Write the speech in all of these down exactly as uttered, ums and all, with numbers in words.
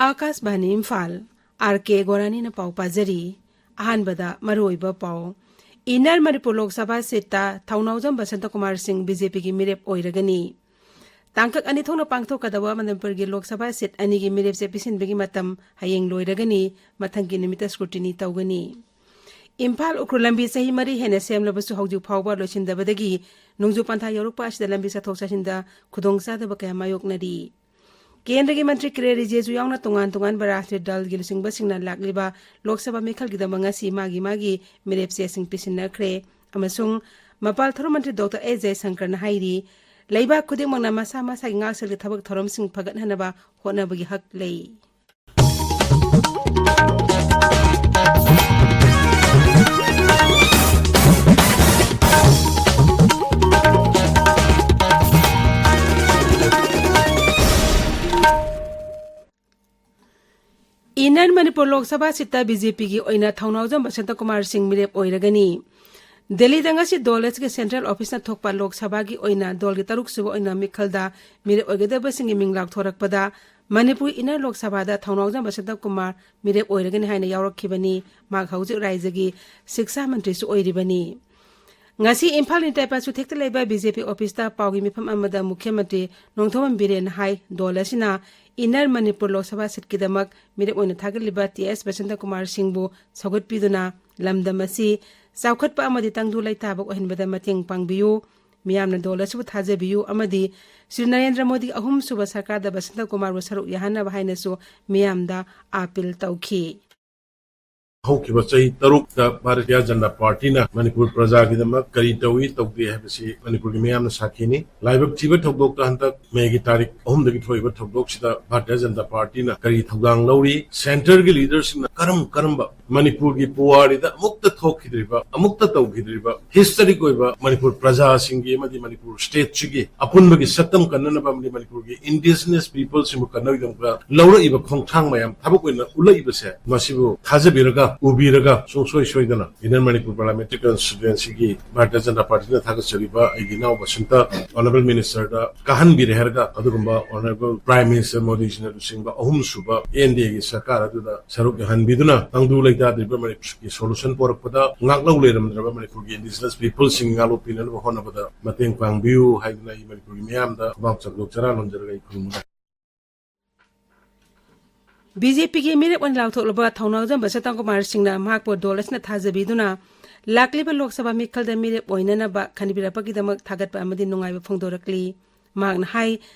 ꯑꯥꯀꯥꯁꯕꯥꯅꯤ Imphal, R ꯀꯦ ꯒꯣꯔꯥꯅꯤꯅ ꯄꯥꯎ ꯄꯥꯖꯔꯤ꯫ ꯑꯍꯥꯟꯕꯗ ꯃꯔꯨꯑꯣꯏꯕ ꯄꯥꯎ꯫ ꯏꯟꯅꯔ ꯃꯅꯤꯄꯨꯔ ꯂꯣꯛ ꯁꯚꯥ ꯁꯤꯠꯇ ꯊꯧꯅꯥꯎꯖꯝ ꯕꯁꯟꯇ ꯀꯨꯃꯥꯔ ꯁꯤꯡ ꯕꯤ ꯖꯦ ꯄꯤꯒꯤ ꯃꯤꯔꯦꯞ ꯑꯣꯏꯔꯒꯅꯤ꯫ ꯇꯥꯡꯀꯛ ꯑꯅꯤ ꯊꯣꯛꯅ ꯄꯥꯡꯊꯣꯛꯀꯗꯕ ꯃꯅꯤꯄꯨꯔꯒꯤ ꯂꯣꯛ ꯁꯚꯥ ꯁꯤꯠ ꯑꯅꯤꯒꯤ ꯃꯤꯔꯦꯞꯁꯦ ꯄꯤꯁꯤꯟꯕꯒꯤ ꯃꯇꯝ ꯍꯌꯦꯡ ꯂꯣꯏꯔꯒꯅꯤ, ꯃꯊꯪꯒꯤ ꯅꯨꯃꯤꯠꯇ ꯁ꯭ꯀ꯭ꯔꯨꯇꯤꯅꯤ ꯇꯧꯒꯅꯤ꯫ ꯏꯝꯐꯥꯜ ꯎꯈ꯭ꯔꯨꯜ ꯂꯝꯕꯤ ꯆꯍꯤ ꯃꯔꯤ ꯍꯦꯟꯅ ꯁꯦꯝꯂꯕꯁꯨ ꯍꯧꯖꯤꯛ ꯐꯥꯎꯕ ꯂꯣꯏꯁꯤꯟꯗꯕꯗꯒꯤ ꯅꯣꯡꯖꯨ ꯄꯟꯊꯥ ꯌꯧꯔꯛꯄ ꯑꯁꯤꯗ ꯂꯝꯕꯤ ꯆꯠꯊꯣꯛ ꯆꯠꯁꯤꯟꯗ ꯈꯨꯗꯣꯡꯆꯥꯗꯕ ꯀꯌꯥ ꯃꯥꯌꯣꯛꯅꯔꯤ꯫ ꯀꯦꯟꯗ꯭ꯔꯒꯤ ꯃꯟꯇ꯭ꯔꯤ ꯀꯤꯔꯦꯟ ꯔꯤꯖꯤꯖꯨ ꯌꯥꯎꯅ ꯇꯣꯉꯥꯟ ꯇꯣꯉꯥꯟꯕ ꯔꯥꯖꯅꯤꯇꯤ ꯗꯜꯒꯤ ꯂꯨꯆꯤꯡꯕꯁꯤꯡꯅ ꯂꯥꯛꯂꯤꯕ ꯂꯣꯛ ꯁꯚꯥ ꯃꯤꯈꯜꯒꯤꯗꯃꯛ ꯉꯁꯤ ꯃꯥꯒꯤ ꯃꯥꯒꯤ ꯃꯤꯔꯦꯞ ꯆꯦꯁꯤꯡ ꯄꯤꯁꯤꯟꯅꯈ꯭ꯔꯦ꯫ ꯑꯃꯁꯨꯡ ꯃꯄꯥꯜ ꯊꯧꯔꯝ ꯃꯟꯇ꯭ꯔꯤ ꯗꯣꯛꯇꯔ ꯑꯦꯁ ꯖꯌꯁꯪꯀꯔꯅ ꯍꯥꯏꯔꯤ, ꯂꯩꯕꯥꯛ ꯈꯨꯗꯤꯡꯃꯛꯅ ꯃꯁꯥ ꯃꯁꯥꯒꯤ ꯉꯥꯛꯁꯦꯜꯒꯤ ꯊꯕꯛ ꯊꯧꯔꯝꯁꯤꯡ ꯐꯒꯠꯍꯟꯅꯕ ꯍꯣꯠꯅꯕꯒꯤ ꯍꯛ ꯂꯩ꯫ Inner Manipur Lok Sabha ꯁꯤꯠꯇ B J ꯄꯤꯒꯤ ꯑꯣꯏꯅ ꯊꯧꯅꯥꯎꯖꯝ ꯕꯁꯟꯇ ꯀꯨꯃꯥꯔ ꯁꯤꯡ ꯃꯤꯔꯦꯞ ꯑꯣꯏꯔꯒꯅꯤ꯫ ꯗꯦꯜꯂꯤꯗ ꯉꯁꯤ ꯗꯣꯜ ꯑꯁꯤꯒꯤ ꯁꯦꯟꯇ꯭ꯔꯦꯜ ꯑꯣꯐꯤꯁꯅ ꯊꯣꯛꯄ ꯂꯣꯛ ꯁꯚꯥꯒꯤ ꯑꯣꯏꯅ ꯗꯣꯜꯒꯤ ꯇꯔꯨꯛ ꯁꯨꯕ ꯑꯣꯏꯅ ꯃꯤꯈꯜꯗ ꯃꯤꯔꯦꯞ ꯑꯣꯏꯒꯗꯕꯁꯤꯡꯒꯤ ꯃꯤꯡ ꯂꯥꯎꯊꯣꯔꯛꯄꯗ ꯃꯅꯤꯄꯨꯔ ꯏꯟꯅꯔ ꯂꯣꯛ ꯁꯚꯥꯗ ꯊꯧꯅꯥꯎꯖꯝ ꯕꯁꯟꯇ ꯀꯨꯃꯥꯔ ꯃꯤꯔꯦꯞ ꯑꯣꯏꯔꯒꯅꯤ ꯍꯥꯏꯅ ꯌꯥꯎꯔꯛꯈꯤꯕꯅꯤ꯫ ꯃꯍꯥꯛ ꯍꯧꯖꯤꯛ ꯔꯥꯏꯖ꯭ꯌꯒꯤ ꯁꯤꯛꯁꯥ ꯃꯟꯇ꯭ꯔꯤꯁꯨ ꯑꯣꯏꯔꯤꯕꯅꯤ꯫ ꯉꯁꯤ ꯏꯝꯐꯥꯜ ꯅꯤꯡꯇꯥꯏ ꯄꯥꯁꯨꯊꯦꯛꯇ ꯂꯩꯕ ꯕꯤ ꯖꯦ ꯄꯤ ꯑꯣꯐꯤꯁꯇ ꯄꯥꯎꯒꯤ ꯃꯤꯐꯝ ꯑꯃꯗ ꯃꯨꯈ꯭ꯌ ꯃꯟꯇ꯭ꯔꯤ ꯅꯣꯡꯊꯣꯝꯕꯝ ꯕꯤꯔꯦꯟꯅ ꯍꯥꯏ, ꯗꯣꯜ ꯑꯁꯤꯅ ꯏꯟꯅꯔ ꯃꯅꯤꯄꯨꯔ ꯂꯣꯛ ꯁꯚꯥ ꯁꯤꯠꯀꯤꯗꯃꯛ ꯃꯤꯔꯦꯞ ꯑꯣꯏꯅ ꯊꯥꯒꯠꯂꯤꯕ ꯇꯤ ꯑꯦꯁ ꯕꯁꯟꯇ ꯀꯨꯃꯥꯔ ꯁꯤꯡꯕꯨ ꯁꯧꯒꯠꯄꯤꯗꯨꯅ ꯂꯝꯗꯝ ꯑꯁꯤ ꯆꯥꯎꯈꯠꯄ ꯑꯃꯗꯤ ꯇꯪꯗꯨ ꯂꯩꯇꯥꯕ ꯑꯣꯏꯍꯟꯕꯗ ꯃꯇꯦꯡ ꯄꯥꯡꯕꯤꯌꯨ꯫ ꯃꯤꯌꯥꯝꯅ ꯗꯣꯜ ꯑꯁꯤꯕꯨ ꯊꯥꯖꯕꯤꯌꯨ ꯑꯃꯗꯤ ꯁ꯭ꯔꯤ ꯅꯔꯦꯟꯗ꯭ꯔ ꯃꯣꯗꯤ ꯑꯍꯨꯝꯁꯨꯕ ꯁꯔꯀꯥꯔꯗ ꯕꯁꯟꯇ ꯀꯨꯃꯥꯔꯕꯨ ꯁꯔꯨꯛ ꯌꯥꯍꯟꯅꯕ ꯍꯥꯏꯅꯁꯨ ꯃꯤꯌꯥꯝꯗ ꯑꯥꯄꯤꯜ ꯇꯧꯈꯤ꯫ ꯍꯧꯈꯤꯕ ꯆꯍꯤ ꯇꯔꯨꯛꯇ ꯚꯥꯔꯇꯤꯌ ꯖꯅꯇꯥ ꯄꯥꯔꯇꯤꯅ ꯃꯅꯤꯄꯨꯔ ꯄ꯭ꯔꯖꯥꯒꯤꯗꯃꯛ ꯀꯔꯤ ꯇꯧꯏ ꯇꯧꯗꯦ ꯍꯥꯏꯕꯁꯤ ꯃꯅꯤꯄꯨꯔꯒꯤ ꯃꯤꯌꯥꯝꯅ ꯁꯥꯈꯤꯅꯤ꯫ ꯂꯥꯏꯕꯛ ꯊꯤꯕ ꯊꯧꯗꯣꯛꯇ ꯍꯟꯗꯛ ꯃꯦꯒꯤ ꯇꯥꯔꯤꯛ ꯑꯍꯨꯝꯗꯒꯤ ꯊꯣꯛꯏꯕ ꯊꯧꯗꯣꯛꯁꯤꯗ ꯚꯥꯔꯇꯤꯌ ꯖꯅꯇꯥ ꯄꯥꯔꯇꯤꯅ ꯀꯔꯤ ꯊꯧꯗꯥꯡ ꯂꯧꯔꯤ, ꯁꯦꯟꯇꯔꯒꯤ ꯂꯤꯗꯔꯁꯤꯡꯅ ꯀꯔꯝ ꯀꯔꯝꯕ ꯃꯅꯤꯄꯨꯔꯒꯤ ꯄꯨꯋꯥꯔꯤꯗ ꯑꯃꯨꯛꯇ ꯊꯣꯛꯈꯤꯗ꯭ꯔꯤꯕ, ꯑꯃꯨꯛꯇ ꯇꯧꯈꯤꯗ꯭ꯔꯤꯕ, ꯍꯤꯁꯇꯔꯤꯛ ꯑꯣꯏꯕ ꯃꯅꯤꯄꯨꯔ ꯄ꯭ꯔꯖꯥꯁꯤꯡꯒꯤ ꯑꯃꯗꯤ ꯃꯅꯤꯄꯨꯔ ꯁ꯭ꯇꯦꯠꯁꯤꯒꯤ ꯑꯄꯨꯟꯕꯒꯤ ꯁꯛꯇꯝ ꯀꯟꯅꯅꯕ ꯑꯃꯗꯤ ꯃꯅꯤꯄꯨꯔꯒꯤ ꯏꯟꯗꯤꯖꯤꯅꯁ ꯄꯤꯄꯜꯁꯤꯡꯕꯨ ꯀꯟꯅꯕꯒꯤꯗꯃꯛꯇ ꯂꯧꯔꯛꯏꯕ ꯈꯣꯡꯊꯥꯡ ꯃꯌꯥꯝ ꯊꯕꯛ ꯑꯣꯏꯅ ꯎꯠꯂꯛꯏꯕꯁꯦ, ꯃꯁꯤꯕꯨ ꯊꯥꯖꯕꯤꯔꯒ ꯎꯕꯤꯔꯒ ꯁꯨꯡꯁꯣꯏ ꯁꯣꯏꯗꯅ Inner Manipur Parliamentary Constituencyꯒꯤ Bharatiya Janata ꯄꯥꯔꯇꯤꯅ ꯊꯥꯒꯠꯆꯔꯤꯕ ꯑꯩꯒꯤ ꯏꯅꯥꯎ ꯃꯁꯤꯝꯇ Honourable Ministerꯗ ꯀꯥꯍꯟꯕꯤꯔꯦ ꯍꯥꯏꯔꯒ, ꯑꯗꯨꯒꯨꯝꯕ Honourable Prime Minister ꯃꯣꯗꯤꯖꯤꯅ ꯂꯨꯆꯤꯡꯕ ꯑꯍꯨꯝꯁꯨꯕ NDAꯒꯤ ꯁꯔꯀꯥꯔ ꯑꯗꯨꯗ ꯁꯔꯨꯛ ꯌꯥꯍꯟꯕꯤꯗꯨꯅ ꯇꯪꯗꯨ ꯂꯩꯇꯥꯗ꯭ꯔꯤꯕ ꯃꯅꯤꯄꯨꯔꯒꯤ solution ꯄꯣꯔꯛꯄꯗ, ꯉꯥꯛꯂꯧ ꯂꯩꯔꯝꯗ꯭ꯔꯕ ꯃꯅꯤꯄꯨꯔꯒꯤ indigenous peopleꯁꯤꯡ ꯉꯥꯛꯂꯣꯛꯄꯤꯅꯅꯕ ꯍꯣꯠꯅꯕꯗ ꯃꯇꯦꯡ ꯄꯥꯡꯕꯤꯌꯨ ꯍꯥꯏꯗꯨꯅ ꯑꯩ ꯃꯅꯤꯄꯨꯔꯒꯤ ꯃꯤꯌꯥꯝꯗ ꯈꯨꯕꯥꯛ ꯆꯥꯎꯊꯣꯛ ꯆꯔꯥ ꯂꯣꯟꯖꯔꯒ ꯑꯩ ꯈꯨꯔꯨꯝꯖꯔꯤ꯫ BJPꯒꯤ ꯃꯤꯔꯦꯞ ꯑꯣꯏꯅ ꯂꯥꯎꯊꯣꯛꯂꯕ ꯊꯧꯅꯥꯖꯝꯕ ꯁꯇꯟ ꯀꯨꯃꯥꯔ ꯁꯤꯡꯅ ꯃꯍꯥꯛꯄꯨ ꯗꯣꯜ ꯑꯁꯤꯅ ꯊꯥꯖꯕꯤꯗꯨꯅ ꯂꯥꯛꯂꯤꯕ ꯂꯣꯛ ꯁꯚꯥ ꯃꯤꯈꯜꯗ ꯃꯤꯔꯦꯞ ꯑꯣꯏꯅꯅꯕ ꯈꯟꯕꯤꯔꯛꯄꯒꯤꯗꯃꯛ ꯊꯥꯒꯠꯄ ꯑꯃꯗꯤ ꯅꯨꯡꯉꯥꯏꯕ ꯐꯣꯡꯗꯣꯔꯛꯂꯤ꯫ ꯃꯍꯥꯛꯅ ꯍꯥꯏ,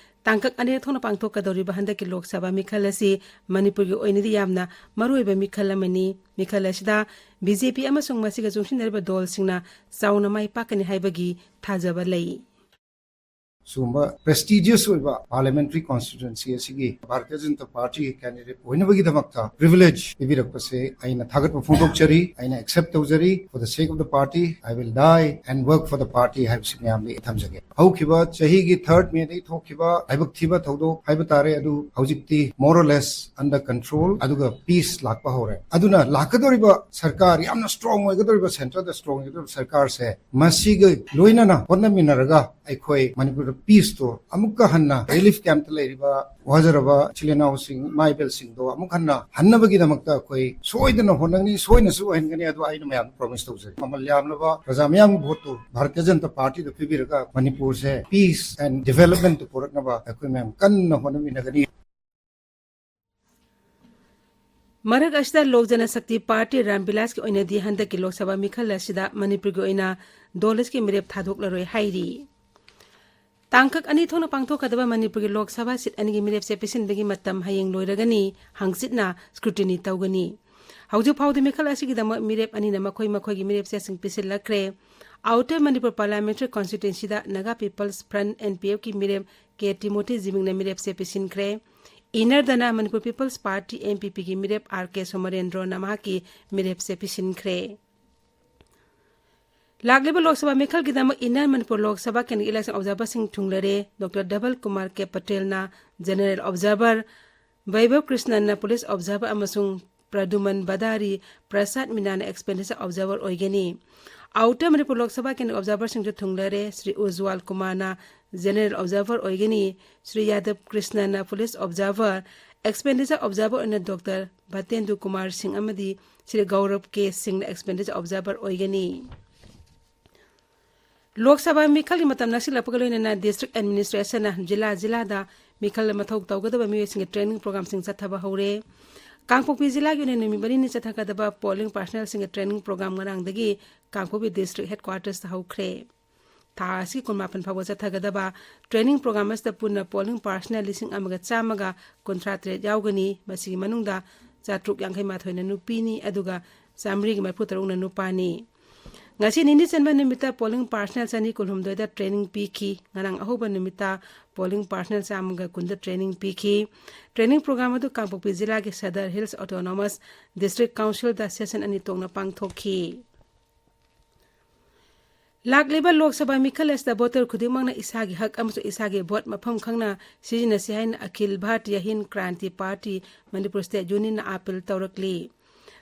ꯇꯥꯡꯀꯛ ꯑꯅꯤꯔꯛ ꯊꯣꯛꯅ ꯄꯥꯡꯊꯣꯛꯀꯗꯧꯔꯤꯕ ꯍꯟꯗꯛꯀꯤ ꯂꯣꯛ ꯁꯚꯥ ꯃꯤꯈꯜ ꯑꯁꯤ ꯃꯅꯤꯄꯨꯔꯒꯤ ꯑꯣꯏꯅꯗꯤ ꯌꯥꯝꯅ ꯃꯔꯨꯑꯣꯏꯕ ꯃꯤꯈꯜ ꯑꯃꯅꯤ꯫ ꯃꯤꯈꯜ ꯑꯁꯤꯗ BJP ꯑꯃꯁꯨꯡ ꯃꯁꯤꯒ ꯆꯨꯡꯁꯤꯟꯅꯔꯤꯕ ꯗꯣꯜꯁꯤꯡꯅ ꯆꯥꯎꯅ ꯃꯥꯏ ꯄꯥꯛꯀꯅꯤ ꯍꯥꯏꯕꯒꯤ ꯊꯥꯖꯕ ꯂꯩ꯫ ꯁꯤꯒꯨꯝꯕ prestigious ꯑꯣꯏꯕ parliamentary constituency ꯑꯁꯤꯒꯤ ꯚꯥꯔꯇꯤꯌ ꯖꯅꯇꯥ ꯄꯥꯔꯇꯤꯒꯤ candidate ꯑꯣꯏꯅꯕꯒꯤꯗꯃꯛꯇ privilege ꯄꯤꯕꯤꯔꯛꯄꯁꯦ ꯑꯩꯅ ꯊꯥꯒꯠꯄ ꯐꯣꯡꯗꯣꯛꯆꯔꯤ, ꯑꯩꯅ accept ꯇꯧꯖꯔꯤ꯫ For the sake of the party, I will die and work for the party ꯍꯥꯏꯕꯁꯤ ꯃꯌꯥꯝꯗ ꯑꯩ ꯊꯝꯖꯒꯦ꯫ ꯍꯧꯈꯤꯕ ꯆꯍꯤꯒꯤ third Mayꯗꯒꯤ ꯊꯣꯛꯈꯤꯕ ꯂꯥꯏꯕꯛ ꯊꯤꯕ ꯊꯧꯗꯣꯛ ꯍꯥꯏꯕ ꯇꯥꯔꯦ, ꯑꯗꯨ ꯍꯧꯖꯤꯛꯇꯤ more or less under control, ꯑꯗꯨꯒ peace ꯂꯥꯛꯄ ꯍꯧꯔꯦ꯫ ꯑꯗꯨꯅ ꯂꯥꯛꯀꯗꯧꯔꯤꯕ ꯁꯔꯀꯥꯔ, ꯌꯥꯝꯅ strong ꯑꯣꯏꯒꯗꯧꯔꯤꯕ centreꯗ strong ꯑꯣꯏꯒꯗꯧꯔꯤꯕ ꯁꯔꯀꯥꯔꯁꯦ, ꯃꯁꯤꯒ ꯂꯣꯏꯅꯅ ꯍꯣꯠꯅꯃꯤꯟꯅꯔꯒ ꯑꯩꯈꯣꯏ ꯃꯅꯤꯄꯨꯔꯗ peaceꯇꯣ ꯑꯃꯨꯛꯀ ꯍꯟꯅ relief campꯇ ꯂꯩꯔꯤꯕ ꯋꯥꯖꯔꯕ ꯏꯆꯤꯜ ꯏꯅꯥꯎꯁꯤꯡ, ꯏꯃꯥ ꯏꯕꯦꯜꯁꯤꯡꯗꯣ ꯑꯃꯨꯛ ꯍꯟꯅ ꯍꯟꯅꯕꯒꯤꯗꯃꯛꯇ ꯑꯩꯈꯣꯏ ꯁꯣꯏꯗꯅ ꯍꯣꯠꯅꯒꯅꯤ, ꯁꯣꯏꯅꯁꯨ ꯑꯣꯏꯍꯟꯒꯅꯤ꯫ ꯑꯗꯣ ꯑꯩꯅ ꯃꯌꯥꯝꯗ promise ꯇꯧꯖꯔꯤ, ꯃꯃꯜ ꯌꯥꯝꯂꯕ ꯄ꯭ꯔꯖꯥ ꯃꯤꯌꯥꯝꯒꯤ voteꯇꯨ ꯚꯥꯔꯇꯤꯌ ꯖꯅꯇꯥ ꯄꯥꯔꯇꯤꯗ ꯄꯤꯕꯤꯔꯒ ꯃꯅꯤꯄꯨꯔꯁꯦ peace and developmentꯇ ꯄꯨꯔꯛꯅꯕ ꯑꯩꯈꯣꯏ ꯃꯌꯥꯝ ꯀꯟꯅ ꯍꯣꯠꯅꯃꯤꯟꯅꯒꯅꯤ꯫ ꯃꯔꯛ ꯑꯁꯤꯗ ꯂꯣꯛ ꯖꯅꯁꯛꯇꯤ ꯄꯥꯔꯇꯤ ꯔꯥꯝꯕꯤꯂꯥꯁꯀꯤ ꯑꯣꯏꯅꯗꯤ ꯍꯟꯗꯛꯀꯤ ꯂꯣꯛ ꯁꯚꯥ ꯃꯤꯈꯜ ꯑꯁꯤꯗ ꯃꯅꯤꯄꯨꯔꯒꯤ ꯑꯣꯏꯅ ꯗꯣꯜ ꯑꯁꯤꯒꯤ ꯃꯤꯔꯦꯞ ꯊꯥꯗꯣꯛꯂꯔꯣꯏ ꯍꯥꯏꯔꯤ꯫ ꯇꯥꯡꯀꯛ ꯑꯅꯤ ꯊꯣꯛꯅ ꯄꯥꯡꯊꯣꯛꯀꯗꯕ ꯃꯅꯤꯄꯨꯔꯒꯤ ꯂꯣꯛ ꯁꯚꯥ seat ꯑꯅꯤꯒꯤ ꯃꯤꯔꯦꯞꯁꯦ ꯄꯤꯁꯤꯟꯕꯒꯤ ꯃꯇꯝ ꯍꯌꯦꯡ ꯂꯣꯏꯔꯒꯅꯤ, ꯍꯪꯆꯤꯠꯅ scrutiny ꯇꯧꯒꯅꯤ꯫ ꯍꯧꯖꯤꯛ ꯐꯥꯎꯗꯤ ꯃꯤꯈꯜ ꯑꯁꯤꯒꯤꯗꯃꯛ ꯃꯤꯔꯦꯞ ꯑꯅꯤꯅ ꯃꯈꯣꯏ ꯃꯈꯣꯏꯒꯤ ꯃꯤꯔꯦꯞꯁꯦꯁꯤꯡ ꯄꯤꯁꯤꯜꯂꯛꯈ꯭ꯔꯦ꯫ Outer Manipur Parliamentary Constituencyꯗ Naga People's Front, NPFꯀꯤ ꯃꯤꯔꯦꯞ ꯀꯦ ꯇꯤꯃꯣꯊꯤ ꯖꯤꯃꯤꯡꯅ ꯃꯤꯔꯦꯞꯁꯦ ꯄꯤꯁꯤꯟꯈ꯭ꯔꯦ꯫ Innerꯗꯅ Manipur People's Party, NPPꯒꯤ ꯃꯤꯔꯦꯞ ꯑꯥꯔ ꯀꯦ ꯁꯣꯃꯔꯦꯟꯗ꯭ꯔꯣꯅ ꯃꯍꯥꯛꯀꯤ ꯃꯤꯔꯦꯞꯁꯦ ꯄꯤꯁꯤꯟꯈ꯭ꯔꯦ꯫ ꯂꯥꯛꯂꯤꯕ Lok Sabha ꯃꯤꯈꯜꯒꯤꯗꯃꯛ Inner Manipur Lok Sabha candidate election observerꯁꯤꯡ ꯊꯨꯡꯂꯔꯦ꯫ Doctor ꯙꯕꯜ Kumar ꯀꯦ ꯄꯇꯦꯜꯅ general observer, ꯕꯩꯚꯕ ꯀ꯭ꯔꯤꯁꯅꯟꯅ police observer ꯑꯃꯁꯨꯡ ꯄ꯭ꯔꯗꯨꯃꯟ ꯕꯗꯥꯔꯤ, ꯄ꯭ꯔꯁꯥꯗ ꯃꯤꯅꯥꯅ ꯑꯦꯛꯁꯄꯦꯟꯗꯤꯆꯔ ꯑꯣꯕꯖꯥꯔꯚꯔ ꯑꯣꯏꯒꯅꯤ꯫ ꯑꯥꯎꯇꯔ ꯃꯅꯤꯄꯨꯔ ꯂꯣꯛ ꯁꯚꯥ ꯀꯦꯟꯗ꯭ꯔ ꯑꯣꯕꯖꯥꯔꯚꯔꯁꯤꯡꯁꯨ ꯊꯨꯡꯂꯔꯦ꯫ ꯁ꯭ꯔꯤ ꯎꯖ꯭ꯋꯥꯜ ꯀꯨꯃꯥꯔꯅ ꯖꯦꯅꯔꯦꯜ ꯑꯣꯕꯖꯥꯔꯚꯔ ꯑꯣꯏꯒꯅꯤ꯫ ꯁ꯭ꯔꯤ ꯌꯥꯗꯕ ꯀ꯭ꯔꯤꯁꯅꯅ ꯄꯨꯂꯤꯁ ꯑꯣꯕꯖꯥꯔꯚꯔ, ꯑꯦꯛꯁꯄꯦꯟꯗꯤꯆꯔ ꯑꯣꯕꯖꯥꯔꯚꯔ ꯑꯣꯏꯅ ꯗꯣꯛꯇꯔ ꯚꯇꯦꯟꯗꯨ ꯀꯨꯃꯥꯔ ꯁꯤꯡ ꯑꯃꯗꯤ ꯁ꯭ꯔꯤ ꯒꯧꯔꯕ ꯀꯦ ꯁꯤꯡꯅ ꯑꯦꯛꯁꯄꯦꯟꯗꯤꯆꯔ ꯑꯣꯕꯖꯥꯔꯚꯔ ꯑꯣꯏꯒꯅꯤ꯫ ꯂꯣꯛ ꯁꯚꯥ ꯃꯤꯈꯜꯒꯤ ꯃꯇꯝ ꯅꯛꯁꯤꯜꯂꯛꯄꯒ ꯂꯣꯏꯅꯅ ꯗꯤꯁꯇ꯭ꯔꯤꯛ ꯑꯦꯗꯃꯤꯅꯤꯁꯇ꯭ꯔꯦꯁꯟꯅ ꯖꯤꯂꯥ ꯖꯤꯂꯥꯗ ꯃꯤꯈꯜ ꯃꯊꯧ ꯇꯧꯒꯗꯕ ꯃꯤꯑꯣꯏꯁꯤꯡꯒꯤ ꯇ꯭ꯔꯦꯅꯤꯡ ꯄ꯭ꯔꯣꯒ꯭ꯔꯥꯝꯁꯤꯡ ꯆꯠꯊꯕ ꯍꯧꯔꯦ꯫ ꯀꯥꯡꯄꯣꯛꯄꯤ ꯖꯤꯂꯥꯒꯤ ꯑꯣꯏꯅ ꯅꯨꯃꯤꯠ ꯃꯔꯤꯅꯤ ꯆꯠꯊꯒꯗꯕ ꯄꯣꯂꯤꯡ ꯄꯥꯔꯁꯅꯦꯜꯁꯤꯡꯒꯤ ꯇ꯭ꯔꯦꯅꯤꯡ ꯄ꯭ꯔꯣꯒ꯭ꯔꯥꯝ ꯉꯔꯥꯡꯗꯒꯤ ꯀꯥꯡꯄꯣꯛꯄꯤ ꯗꯤꯁꯇ꯭ꯔꯤꯛ ꯍꯦꯗꯀ꯭ꯋꯥꯔꯇꯔꯁꯇ ꯍꯧꯈ꯭ꯔꯦ꯫ ꯊꯥ ꯑꯁꯤꯒꯤ ꯀꯨꯟꯃꯥꯄꯟ ꯐꯥꯎꯕ ꯆꯠꯊꯒꯗꯕ ꯇ꯭ꯔꯦꯅꯤꯡ ꯄ꯭ꯔꯣꯒ꯭ꯔꯥꯝ ꯑꯁꯤꯗ ꯄꯨꯟꯅ ꯄꯣꯂꯤꯡ ꯄꯥꯔꯁꯅꯦꯜ ꯂꯤꯁꯤꯡ ꯑꯃꯒ ꯆꯥꯝꯃꯒ ꯀꯨꯟꯊ꯭ꯔꯥ ꯇꯔꯦꯠ ꯌꯥꯎꯒꯅꯤ꯫ ꯃꯁꯤꯒꯤ ꯃꯅꯨꯡꯗ ꯆꯥꯇ꯭ꯔꯨꯛ ꯌꯥꯡꯈꯩ ꯃꯥꯊꯣꯏꯅ ꯅꯨꯄꯤꯅꯤ, ꯑꯗꯨꯒ ꯆꯥꯃꯔꯤꯒ ꯃꯔꯤꯐꯨ ꯇꯔꯨꯛꯅ ꯅꯨꯄꯥꯅꯤ꯫ ꯉꯁꯤ ꯅꯤꯅꯤ ꯆꯟꯕ ꯅꯨꯃꯤꯠꯇ ꯄꯣꯂꯤꯡ ꯄꯥꯔꯁꯅꯦꯜ ꯆꯅꯤ ꯀꯨꯟꯍꯨꯝꯗꯣꯏꯗ ꯇ꯭ꯔꯦꯅꯤꯡ ꯄꯤꯈꯤ꯫ ꯉꯔꯥꯡ ꯑꯍꯧꯕ ꯅꯨꯃꯤꯠꯇ ꯄꯣꯂꯤꯡ ꯄꯥꯔꯁꯅꯦꯜ ꯆꯥꯝꯃꯒ ꯀꯨꯟꯗ ꯇ꯭ꯔꯦꯅꯤꯡ ꯄꯤꯈꯤ꯫ ꯇ꯭ꯔꯦꯅꯤꯡ ꯄ꯭ꯔꯣꯒ꯭ꯔꯥꯝ ꯑꯗꯨ ꯀꯥꯡꯄꯣꯛꯄꯤ ꯖꯤꯂꯥꯒꯤ Sadar hills autonomous district ꯀꯥꯎꯟꯁꯤꯜꯗ session ꯑꯅꯤ ꯊꯣꯛꯅ ꯄꯥꯡꯊꯣꯛꯈꯤ꯫ ꯂꯥꯛꯂꯤꯕ ꯂꯣꯛ ꯁꯚꯥ ꯃꯤꯈꯜ ꯑꯁꯤꯗ ꯚꯣꯇꯔ ꯈꯨꯗꯤꯡꯃꯛꯅ ꯏꯁꯥꯒꯤ ꯍꯛ ꯑꯃꯁꯨꯡ ꯏꯁꯥꯒꯤ ꯚꯣꯠ ꯃꯐꯝ ꯈꯪꯅ ꯁꯤꯖꯤꯟꯅꯁꯤ ꯍꯥꯏꯅ ꯑꯈꯤꯜ ꯚꯥꯔꯇꯤꯌ ꯍꯤꯟ ꯀ꯭ꯔꯥꯟꯇꯤ ꯄꯥꯔꯇꯤ ꯃꯅꯤꯄꯨꯔ ꯁ꯭ꯇꯦꯠ ꯌꯨꯅꯤꯌꯟꯅ ꯑꯥꯄꯤꯜ ꯇꯧꯔꯛꯂꯤ꯫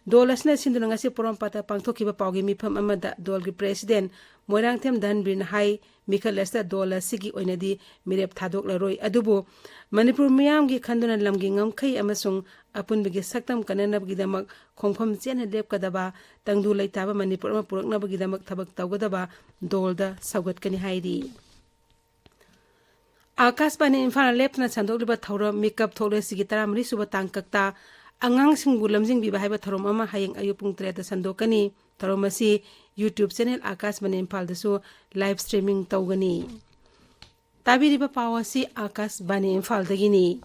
ꯗꯣꯜ ꯑꯁꯤꯅ ꯁꯤꯟꯗꯨꯅ ꯉꯁꯤ ꯄꯣꯔꯣꯝꯄꯥꯠꯇ ꯄꯥꯡꯊꯣꯛꯈꯤꯕ ꯄꯥꯎꯒꯤ ꯃꯤꯐꯝ ꯑꯃꯗ ꯗꯣꯜꯒꯤ ꯄ꯭ꯔꯦꯁꯤꯗꯦꯟ ꯃꯣꯏꯔꯥꯡꯊꯦꯝ ꯙꯟꯕꯤꯔꯅ ꯍꯥꯏ, ꯃꯤꯈꯜ ꯑꯁꯤꯗ ꯗꯣꯜ ꯑꯁꯤꯒꯤ ꯑꯣꯏꯅꯗꯤ ꯃꯤꯔꯦꯞ ꯊꯥꯗꯣꯛꯂꯔꯣꯏ, ꯑꯗꯨꯕꯨ ꯃꯅꯤꯄꯨꯔ ꯃꯤꯌꯥꯝꯒꯤ ꯈꯟꯗꯨꯅ ꯂꯝꯒꯤ ꯉꯝꯈꯩ ꯑꯃꯁꯨꯡ ꯑꯄꯨꯟꯕꯒꯤ ꯁꯛꯇꯝ ꯀꯟꯅꯅꯕꯒꯤꯗꯃꯛ ꯈꯣꯡꯐꯝ ꯆꯦꯠꯅ ꯂꯦꯞꯀꯗꯕ, ꯇꯪꯗꯨ ꯂꯩꯇꯥꯕ ꯃꯅꯤꯄꯨꯔ ꯑꯃ ꯄꯨꯔꯛꯅꯕꯒꯤꯗꯃꯛ ꯊꯕꯛ ꯇꯧꯒꯗꯕ ꯗꯣꯜꯗ ꯁꯧꯒꯠꯀꯅꯤ ꯍꯥꯏꯔꯤ꯫ ꯑꯥꯀꯥꯁꯕꯥꯅꯤ ꯏꯝꯐꯥꯜꯅ ꯂꯦꯞꯇꯅ ꯁꯟꯗꯣꯛꯂꯤꯕ ꯊꯧꯔꯝ ꯃꯤꯀꯞ ꯊꯣꯛꯂꯦ ꯁꯤꯒꯤ ꯇꯔꯥꯃꯔꯤ ꯁꯨꯕ ꯇꯥꯡꯀꯛꯇ ꯑꯉꯥꯡꯁꯤꯡꯕꯨ ꯂꯝꯖꯤꯡꯕꯤꯕ ꯍꯥꯏꯕ ꯊꯧꯔꯝ ꯑꯃ ꯍꯌꯦꯡ ꯑꯌꯨꯛ ꯄꯨꯡ ꯇꯔꯦꯠꯇ ꯁꯟꯗꯣꯛꯀꯅꯤ꯫ ꯊꯧꯔꯝ ꯑꯁꯤ YouTube channel ꯑꯥꯀꯥꯁꯕꯥꯅꯤ ꯏꯝꯐꯥꯜꯗꯁꯨ live streaming ꯇꯧꯒꯅꯤ꯫ ꯇꯥꯕꯤꯔꯤꯕ ꯄꯥꯎ ꯑꯁꯤ ꯑꯥꯀꯥꯁꯕꯥꯅꯤ ꯏꯝꯐꯥꯜꯗꯒꯤꯅꯤ꯫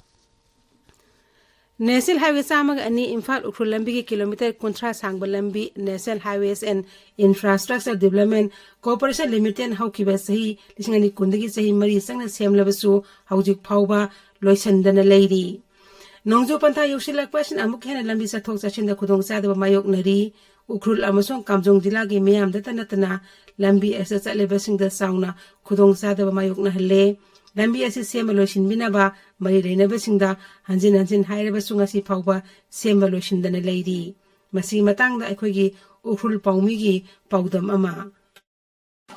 ꯅꯦꯁꯅꯦꯜ ꯍꯥꯏꯋꯦ ꯆꯥꯝꯃꯒ ꯑꯅꯤ ꯏꯝꯐꯥꯜ ꯎꯈ꯭ꯔꯨꯜ ꯂꯝꯕꯤꯒꯤ ꯀꯤꯂꯣꯃꯤꯇꯔ ꯀꯨꯟꯊ꯭ꯔꯥ ꯁꯥꯡꯕ ꯂꯝꯕꯤ National Highways and Infrastructure Development Corporation Limited ꯍꯧꯈꯤꯕ ꯆꯍꯤ ꯂꯤꯁꯤꯡ ꯑꯅꯤ ꯀꯨꯟꯗꯒꯤ ꯆꯍꯤ ꯃꯔꯤ ꯆꯪꯅ ꯁꯦꯝꯂꯕꯁꯨ ꯍꯧꯖꯤꯛ ꯐꯥꯎꯕ ꯂꯣꯏꯁꯤꯟꯗꯅ ꯂꯩꯔꯤ꯫ ꯅꯣꯡꯖꯨ ꯄꯟꯊꯥ ꯌꯧꯁꯤꯜꯂꯛꯄ ꯑꯁꯤꯅ ꯑꯃꯨꯛ ꯍꯦꯟꯅ ꯂꯝꯕꯤ ꯆꯠꯊꯣꯛ ꯆꯠꯁꯤꯟꯗ ꯈꯨꯗꯣꯡꯆꯥꯗꯕ ꯃꯥꯌꯣꯛꯅꯔꯤ꯫ ꯎꯈ꯭ꯔꯨꯜ ꯑꯃꯁꯨꯡ ꯀꯥꯝꯖꯣꯡ ꯖꯤꯂꯥꯒꯤ ꯃꯤꯌꯥꯝꯗꯇ ꯅꯠꯇꯅ ꯂꯝꯕꯤ ꯑꯁꯤꯗ ꯆꯠꯂꯤꯕꯁꯤꯡꯗ ꯆꯥꯎꯅ ꯈꯨꯗꯣꯡꯆꯥꯗꯕ ꯃꯥꯌꯣꯛꯅꯍꯜꯂꯦ꯫ ꯂꯝꯕꯤ ꯑꯁꯤ ꯁꯦꯝꯕ ꯂꯣꯏꯁꯤꯟꯕꯤꯅꯕ ꯃꯔꯤ ꯂꯩꯅꯕꯁꯤꯡꯗ ꯍꯟꯖꯤꯟ ꯍꯟꯖꯤꯟ ꯍꯥꯏꯔꯕꯁꯨ ꯉꯁꯤ ꯐꯥꯎꯕ ꯁꯦꯝꯕ ꯂꯣꯏꯁꯤꯟꯗꯅ ꯂꯩꯔꯤ꯫ ꯃꯁꯤꯒꯤ ꯃꯇꯥꯡꯗ ꯑꯩꯈꯣꯏꯒꯤ ꯎꯈ꯭ꯔꯨꯜ ꯄꯥꯎꯃꯤꯒꯤ ꯄꯥꯎꯗꯝ ꯑꯃ꯫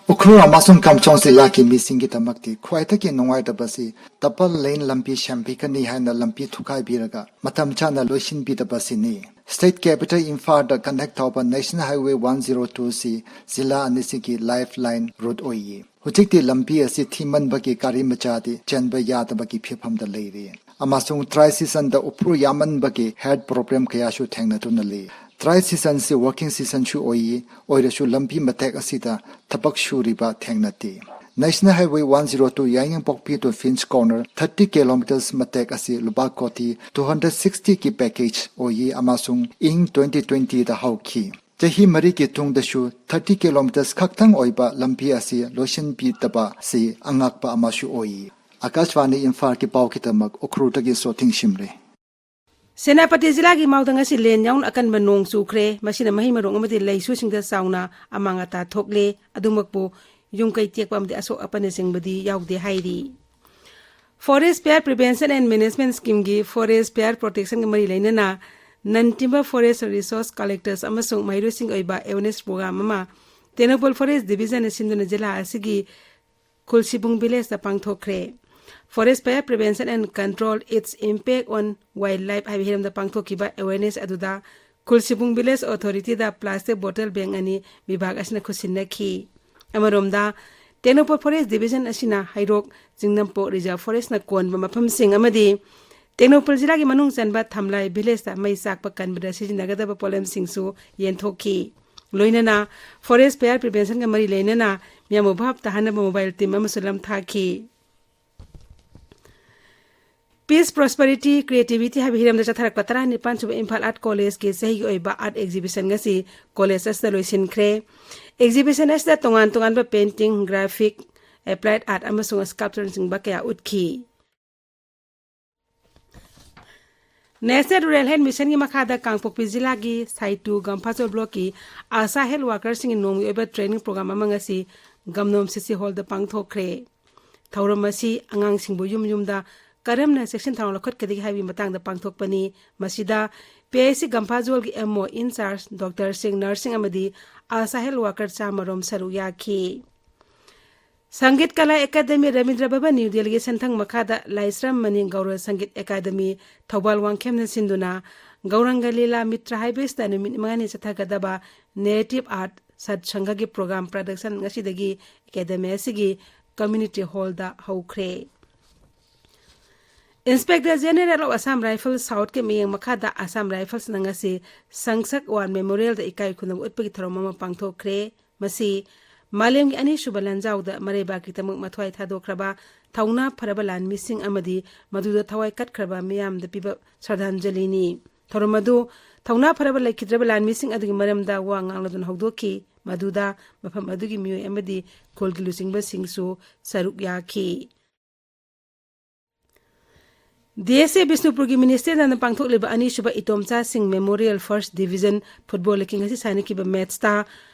ꯎꯈ꯭ꯔꯨꯜ ꯑꯃꯁꯨꯡ ꯀꯥꯝꯖꯣꯡ ꯖꯤꯂꯥꯒꯤ ꯃꯤꯁꯤꯡꯒꯤꯗꯃꯛꯇꯤ ꯈ꯭ꯋꯥꯏꯗꯒꯤ ꯅꯨꯡꯉꯥꯏꯇꯕꯁꯤ ꯗꯕꯜ ꯂꯦꯟ ꯂꯝꯕꯤ ꯁꯦꯝꯕꯤꯒꯅꯤ ꯍꯥꯏꯅ ꯂꯝꯕꯤ ꯊꯨꯒꯥꯏꯕꯤꯔꯒ ꯃꯇꯝ ꯆꯥꯅ ꯂꯣꯏꯁꯤꯟꯕꯤꯗꯕꯁꯤꯅꯤ꯫ ꯁ꯭ꯇꯦꯠ ꯀꯦꯄꯤꯇꯦꯜ ꯏꯝꯐꯥꯜꯗ ꯀꯅꯦꯛ ꯇꯧꯕ national highway one zero two ꯁꯤ ꯖꯤꯂꯥ ꯑꯅꯤꯁꯤꯒꯤ ꯂꯥꯏꯐ ꯂꯥꯏꯟ ꯔꯨꯠ ꯑꯣꯏꯌꯦ꯫ ꯍꯧꯖꯤꯛꯇꯤ ꯂꯝꯕꯤ ꯑꯁꯤ ꯊꯤꯃꯟꯕꯒꯤ ꯒꯥꯔꯤ ꯃꯆꯥꯗꯤ ꯆꯦꯟꯕ ꯌꯥꯗꯕꯒꯤ ꯐꯤꯕꯝꯗ ꯂꯩꯔꯤ꯫ ꯑꯃꯁꯨꯡ ꯗ꯭ꯔꯥꯏ ꯁꯤꯖꯟꯗ ꯎꯐꯨꯜ ꯌꯥꯝꯃꯟꯕꯒꯤ ꯍꯦꯜꯊ ꯄ꯭ꯔꯣꯕ꯭ꯂꯦꯝ ꯀꯌꯥꯁꯨ ꯊꯦꯡꯅꯗꯨꯅ ꯂꯩ꯫ ꯗ꯭ꯔꯥꯏ ꯁꯤꯖꯟꯁꯤ ꯋꯥꯔꯀꯤꯡ ꯁꯤꯖꯟꯁꯨ ꯑꯣꯏꯌꯦ, ꯑꯣꯏꯔꯁꯨ ꯂꯝꯕꯤ ꯃꯇꯦꯛ ꯑꯁꯤꯗ ꯊꯕꯛ ꯁꯨꯔꯤꯕ ꯊꯦꯡꯅꯗꯦ꯫ National highway one zero two Yaingangpokpi to Finch corner thirty kilometres ꯃꯇꯦꯛ ꯑꯁꯤ ꯂꯨꯄꯥ ꯀꯣꯇꯤ ꯇꯨ ꯍꯟꯗ꯭ꯔꯦꯠ ꯁꯤꯛꯁꯇꯤꯒꯤ ꯄꯦꯀꯦꯖ ꯑꯣꯏꯌꯦ ꯑꯃꯁꯨꯡ ꯏꯪ ꯇ꯭ꯋꯦꯟꯇꯤ ꯇ꯭ꯋꯦꯟꯇꯤꯗ ꯍꯧꯈꯤ꯫ ꯆꯍꯤ ꯃꯔꯤꯒꯤ ꯇꯨꯡꯗꯁꯨ ꯊꯥꯔꯇꯤ ꯀꯤꯂꯣꯃꯤꯇꯔꯁ ꯈꯛꯇꯪ ꯑꯣꯏꯕ ꯂꯝꯕꯤ ꯑꯁꯤ ꯂꯣꯏꯁꯤꯟꯕꯤꯗꯕ ꯑꯁꯤ ꯑꯉꯛꯄ ꯑꯃꯁꯨ ꯑꯣꯏ꯫ ꯑꯀꯥꯁꯕꯥꯅꯤ ꯏꯝꯐꯥꯜꯒꯤ ꯄꯥꯎꯒꯤꯗꯃꯛ ꯎꯈ꯭ꯔꯨꯜꯗꯒꯤ ꯁꯣꯊꯤꯡ ꯁꯤꯝꯔꯦ꯫ ꯁꯦꯅꯥꯄꯇꯤ ꯖꯤꯂꯥꯒꯤ ꯃꯥꯎꯗ ꯉꯁꯤ ꯂꯦꯟ ꯌꯥꯎꯅ ꯑꯀꯟꯕ ꯅꯣꯡ ꯆꯨꯈ꯭ꯔꯦ꯫ ꯃꯁꯤꯅ ꯃꯍꯩ ꯃꯔꯣꯡ ꯑꯃꯗꯤ ꯂꯩꯁꯨꯁꯤꯡꯗ ꯆꯥꯎꯅ ꯑꯃꯥꯡ ꯑꯇꯥ ꯊꯣꯛꯂꯦ꯫ ꯑꯗꯨꯃꯛꯄꯨ ꯌꯨꯝ ꯀꯩ ꯇꯦꯛꯄ ꯑꯃꯗꯤ ꯑꯁꯣꯛ ꯑꯄꯟꯅꯆꯤꯡꯕꯗꯤ ꯌꯥꯎꯗꯦ ꯍꯥꯏꯔꯤ꯫ Forest Fire Prevention and Management Scheme ꯒꯤ Forest Fire Protection ꯒ ꯃꯔꯤ ꯂꯩꯅꯅ non timber forest resource collectors ꯑꯃꯁꯨꯡ ꯃꯍꯩꯔꯣꯏꯁꯤꯡꯒꯤ ꯑꯣꯏꯕ awareness program ꯑꯃ ꯇꯦꯡꯅꯧꯄꯜ Forest Division ꯅ ꯁꯤꯟꯗꯨꯅ ꯖꯤꯂꯥ ꯑꯁꯤꯒꯤ ꯈꯨꯜꯁꯤꯕꯨꯡ village ꯇ ꯄꯥꯡꯊꯣꯛꯈ꯭ꯔꯦ꯫ Forest Fire Prevention and Control, Its Impact on Wildlife ꯍꯥꯏꯕ ꯍꯤꯔꯝꯗ ꯄꯥꯡꯊꯣꯛꯈꯤꯕ awareness ꯑꯗꯨꯗ ꯈꯨꯜꯁꯤꯕꯨꯡ village authority ꯗ plastic bottle bank ꯑꯅꯤ ꯕꯤꯚꯥꯒ ꯑꯁꯤꯅ ꯈꯨꯠꯁꯤꯟꯅꯈꯤ꯫ ꯑꯃꯔꯣꯝꯗ, ꯇꯦꯡꯅꯧꯄꯜ Forest Division ꯑꯁꯤꯅ ꯍꯩꯔꯣꯛ, ꯆꯤꯡꯅꯝꯄꯣꯛ Reserve Forest ꯅ ꯀꯣꯟꯕ ꯃꯐꯝꯁꯤꯡ ꯑꯃꯗꯤ ꯇꯦꯡꯅꯧꯄꯜ ꯖꯤꯂꯥꯒꯤ ꯃꯅꯨꯡ ꯆꯟꯕ ꯊꯝꯂꯥꯏ village ꯇ ꯃꯩ ꯆꯥꯛꯄ ꯀꯟꯕꯗ ꯁꯤꯖꯤꯟꯅꯒꯗꯕ ꯄꯣꯠꯂꯝꯁꯤꯡꯁꯨ ꯌꯦꯟꯊꯣꯛꯈꯤ꯫ ꯂꯣꯏꯅꯅ Forest Fire Prevention ꯒ ꯃꯔꯤ ꯂꯩꯅꯅ ꯃꯤꯌꯥꯝꯕꯨ ꯚꯥꯞ ꯇꯥꯍꯟꯅꯕ mobile team ꯑꯃꯁꯨ ꯂꯝꯊꯥꯈꯤ꯫ Peace, Prosperity, Creativity ꯍꯥꯏꯕ ꯍꯤꯔꯝꯗ ꯆꯠꯊꯔꯛꯄ ꯇꯔꯥꯅꯤꯄꯥꯟ ꯁꯨꯕ ꯏꯝꯐꯥꯜ Art College ꯀꯤ ꯆꯍꯤꯒꯤ ꯑꯣꯏꯕ art exhibition ꯉꯁꯤ college ꯑꯁꯤꯗ ꯂꯣꯏꯁꯤꯟꯈ꯭ꯔꯦ꯫ Exhibition ꯑꯁꯤꯗ ꯇꯣꯉꯥꯟ ꯇꯣꯉꯥꯟꯕ painting, graphic, applied art ꯑꯃꯁꯨꯡ sculpture ꯅꯆꯤꯡꯕ ꯀꯌꯥ ꯎꯠꯈꯤ꯫ National Rural Health Mission ꯒꯤ ꯃꯈꯥꯗ ꯀꯥꯡꯄꯣꯛꯄꯤ ꯖꯤꯂꯥꯒꯤ ꯁꯥꯏꯇꯨ ꯒꯝꯐꯥꯆꯣꯜ block ꯀꯤ ASHA health worker ꯁꯤꯡꯒꯤ ꯅꯣꯡꯃꯒꯤ ꯑꯣꯏꯕ training program ꯑꯃ ꯉꯁꯤ ꯒꯝꯅꯣꯝ CC hall ꯗ ꯄꯥꯡꯊꯣꯛꯈ꯭ꯔꯦ꯫ ꯊꯧꯔꯝ ꯑꯁꯤ ꯑꯉꯥꯡꯁꯤꯡꯕꯨ ꯌꯨꯝ ꯌꯨꯝꯗ ꯀꯔꯝꯅ ꯆꯦꯛꯁꯤꯟ ꯊꯧꯔꯥꯡ ꯂꯧꯈꯠꯀꯗꯒꯦ ꯍꯥꯏꯕꯒꯤ ꯃꯇꯥꯡꯗ ꯄꯥꯡꯊꯣꯛꯄꯅꯤ꯫ ꯃꯁꯤꯗ P H C ꯒꯝꯐꯥꯖꯣꯜꯒꯤ M O ꯏꯟ ꯆꯥꯔꯖ, ꯗꯣꯛꯇꯔꯁꯤꯡ, ꯅꯔꯁꯁꯤꯡ ꯑꯃꯗꯤ ꯑꯥꯁꯥ ꯍꯦꯜꯊ ꯋꯥꯀꯔ ꯆꯥꯝꯃ ꯔꯣꯝ ꯁꯔꯨꯛ ꯌꯥꯈꯤ꯫ ꯁꯪꯒꯤꯠ ꯀꯂꯥ ꯑꯦꯀꯥꯗꯃꯤ, ꯔꯕꯤꯟꯗ꯭ꯔ ꯚꯕꯟ, ꯅ꯭ꯌꯨ ꯗꯦꯜꯂꯤꯒꯤ ꯁꯦꯟꯊꯪ ꯃꯈꯥꯗ ꯂꯥꯏꯁ꯭ꯔꯝ ꯃꯅꯤ ꯒꯧꯔ ꯁꯪꯒꯤꯠ ꯑꯦꯀꯥꯗꯃꯤ ꯊꯧꯕꯥꯜ ꯋꯥꯡꯈꯦꯝꯅ ꯁꯤꯟꯗꯨꯅ ꯒꯧꯔꯪꯒ ꯂꯤꯂꯥ ꯃꯤꯇ꯭ꯔ ꯍꯥꯏꯕꯁꯤꯗ ꯅꯨꯃꯤꯠ ꯃꯉꯥꯅꯤ ꯆꯠꯊꯒꯗꯕ ꯅꯦꯔꯦꯇꯤꯚ ꯑꯥꯔꯠ ꯁꯠꯁꯪꯒꯒꯤ ꯄ꯭ꯔꯣꯒ꯭ꯔꯥꯝ ꯄ꯭ꯔꯗꯛꯁꯟ ꯉꯁꯤꯗꯒꯤ ꯑꯦꯀꯥꯗꯃꯤ ꯑꯁꯤꯒꯤ ꯀꯝꯃ꯭ꯌꯨꯅꯤꯇꯤ ꯍꯣꯜꯗ ꯍꯧꯈ꯭ꯔꯦ꯫ Inspector general of Assam rifles ꯁꯥꯎꯠꯀꯤ ꯃꯤꯠꯌꯦꯡ ꯃꯈꯥꯗ ꯑꯁꯥꯝ ꯔꯥꯏꯐꯜꯁꯅ ꯉꯁꯤ ꯁꯪꯁꯛ ꯋꯥꯔ ꯃꯦꯃꯣꯔꯤꯌꯦꯜꯗ ꯏꯀꯥꯏ ꯈꯨꯝꯅꯕ ꯎꯠꯄꯒꯤ ꯊꯧꯔꯝ ꯑꯃ ꯄꯥꯡꯊꯣꯛꯈ꯭ꯔꯦ꯫ ꯃꯁꯤ ꯃꯥꯂꯦꯝꯒꯤ ꯑꯅꯤꯁꯨꯕ ꯂꯥꯟꯖꯥꯎꯗ ꯃꯔꯩꯕꯥꯛꯀꯤꯗꯃꯛ ꯃꯊ꯭ꯋꯥꯏ ꯊꯥꯗꯣꯛꯈ꯭ꯔꯕ ꯊꯧꯅꯥ ꯐꯔꯕ ꯂꯥꯟꯃꯤꯁꯤꯡ ꯑꯃꯗꯤ ꯃꯗꯨꯗ ꯊꯋꯥꯏ ꯀꯠꯈ꯭ꯔꯕ ꯃꯤꯌꯥꯝꯗ ꯄꯤꯕ ꯁ꯭ꯔꯗꯥꯟꯖꯂꯤꯅꯤ꯫ ꯊꯧꯔꯝ ꯑꯗꯨ ꯊꯧꯅꯥ ꯐꯔꯕ ꯂꯩꯈꯤꯗ꯭ꯔꯕ ꯂꯥꯟꯃꯤꯁꯤꯡ ꯑꯗꯨꯒꯤ ꯃꯔꯝꯗ ꯋꯥ ꯉꯥꯡꯂꯗꯨꯅ ꯍꯧꯗꯣꯛꯈꯤ꯫ ꯃꯗꯨꯗ ꯃꯐꯝ ꯑꯗꯨꯒꯤ ꯃꯤꯑꯣꯏ ꯑꯃꯗꯤ ꯈꯨꯜꯒꯤ ꯂꯨꯆꯤꯡꯕꯁꯤꯡꯁꯨ ꯁꯔꯨꯛ ꯌꯥꯈꯤ꯫ ꯗꯤ ꯑꯦꯁ ꯑꯦ ꯕꯤꯁꯅꯨꯄꯨꯔꯒꯤ ꯃꯤꯅꯤ ꯁ꯭ꯇꯦꯗꯤꯌꯝꯗ ꯄꯥꯡꯊꯣꯛꯂꯤꯕ ꯑꯅꯤꯁꯨꯕ ꯏꯇꯣꯝꯆꯥꯁꯤꯡ ꯃꯦꯃꯣꯔꯤꯌꯦꯜ ꯐꯥꯔꯁ ꯗꯤꯕꯤꯖꯟ ꯐꯨꯠꯕꯣꯜ ꯂꯤꯒꯀꯤ ꯉꯁꯤ ꯁꯥꯟꯅꯈꯤꯕ ꯃꯦꯠꯁꯇ